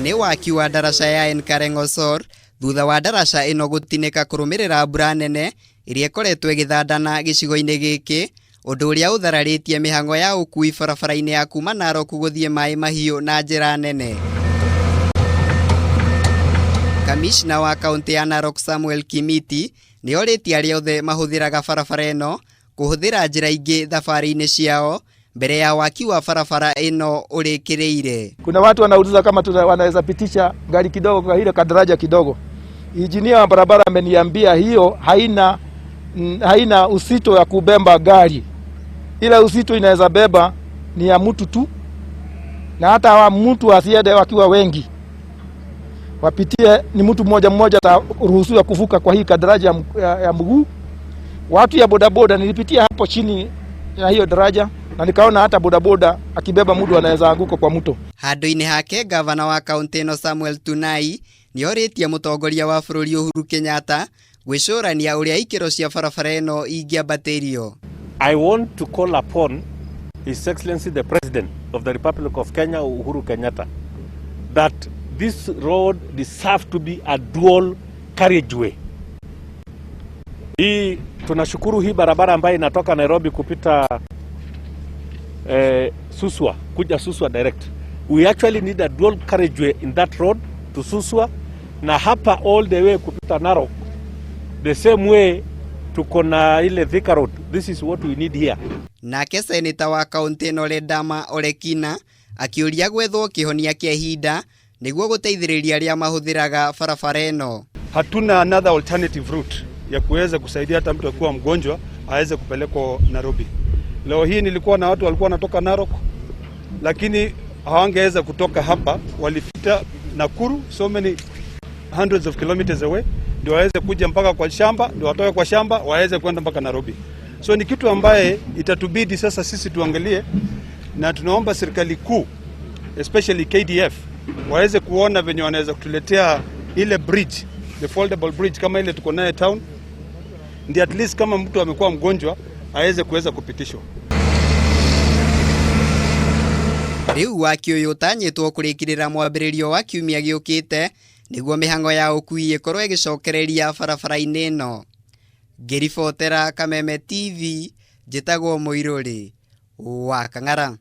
Nĩ waki wa ndaraca ya Enkareng'osor thutha wa ndaraca ĩno gũtinĩka kũrũmĩrĩra mbura nene ĩrĩa ĩkoretwo ĩgĩthandana gĩcigo-inĩ gĩkĩ, ũndũ ũrĩa ũthararĩtie mĩhang'o ya ũkui barabara-inĩ ya kuma Narok gũthiĩ Maĩ Mahiũ na njĩra nene. Kamishna wa kaunti ya Narok Samuel Kimiti nĩ orĩtie arĩa othe mahũthĩraga barabara ĩno kũhũthĩra njĩra ingĩ thabarĩ-inĩ ciao mbere ya waki wa barabara ĩno ũrĩkĩrĩire. Kuna watu wanauliza kama wanaweza pitisha gari kidogo kwa ile kadaraja kidogo. Injinia wa barabara ameniambia hiyo haina uzito ya kubeba gari, ila uzito inaweza beba ni ya mtu tu, na hata wa mtu asiende wakiwa wengi wapitie, ni mtu mmoja mmoja ataruhusiwa kuvuka kwa hii kadaraja ya mguu. Watu ya bodaboda nilipitia hapo chini ya hiyo daraja na nikaona hata bodaboda akibeba mtu anaweza anguka kwa mto. Handũ-inĩ hake, gavana wa kaunti ĩno Samuel Tunai nĩ orĩtie mũtongoria wa bũrũri Uhuru Kenyatta gwĩcũrania ũrĩa ikĩro cia barabara ĩno ingĩambatĩrio. I want to call upon His Excellency the President of the Republic of Kenya, Uhuru Kenyatta, that this road deserves to be a dual carriageway. Hii tunashukuru hii barabara ambayo inatoka Nairobi kupita Suswa, kuja Suswa direct. We actually need a dual carriageway in that road to Suswa, na hapa all the way kupita Narok. The same way tuko na ile Thika Road. This is what we need here. Nake seneta wa kaunti ĩno Ledama Olekina akĩũria gwethwo kĩhonia kĩa ihinda nĩguo gũteithĩrĩria arĩa mahũthĩraga barabara ĩno. Hatuna another alternative route ya kuweza kusaidia hata mtu akiwa mgonjwa aweze kupelekwa Nairobi. Leo hii nilikuwa na watu walikuwa wanatoka Narok, lakini hawangeweza kutoka hapa, walipita Nakuru so many hundreds of kilometers away ndio waweze kuja mpaka kwa shamba, ndio watoke kwa shamba waweze kwenda mpaka Nairobi. So ni kitu ambaye itatubidi sasa sisi tuangalie, na tunaomba serikali kuu especially KDF waweze kuona venye wanaweza kutuletea ile bridge, the foldable bridge kama ile tuko naye town, ndio at least kama mtu amekuwa mgonjwa aweze kuweza kupitishwa. Rĩu waki ũyũ ũtanyĩtwo kũrĩkĩrĩra mwambĩrĩrio wa kiumia gĩũkĩte nĩguo mĩhang'o ya ũkui ĩkorwo ĩgĩcokereria barabara-inĩ ĩno. Ngĩribotera Kameme TV, njĩtagwo Mũirũrĩ wa Kang'ara.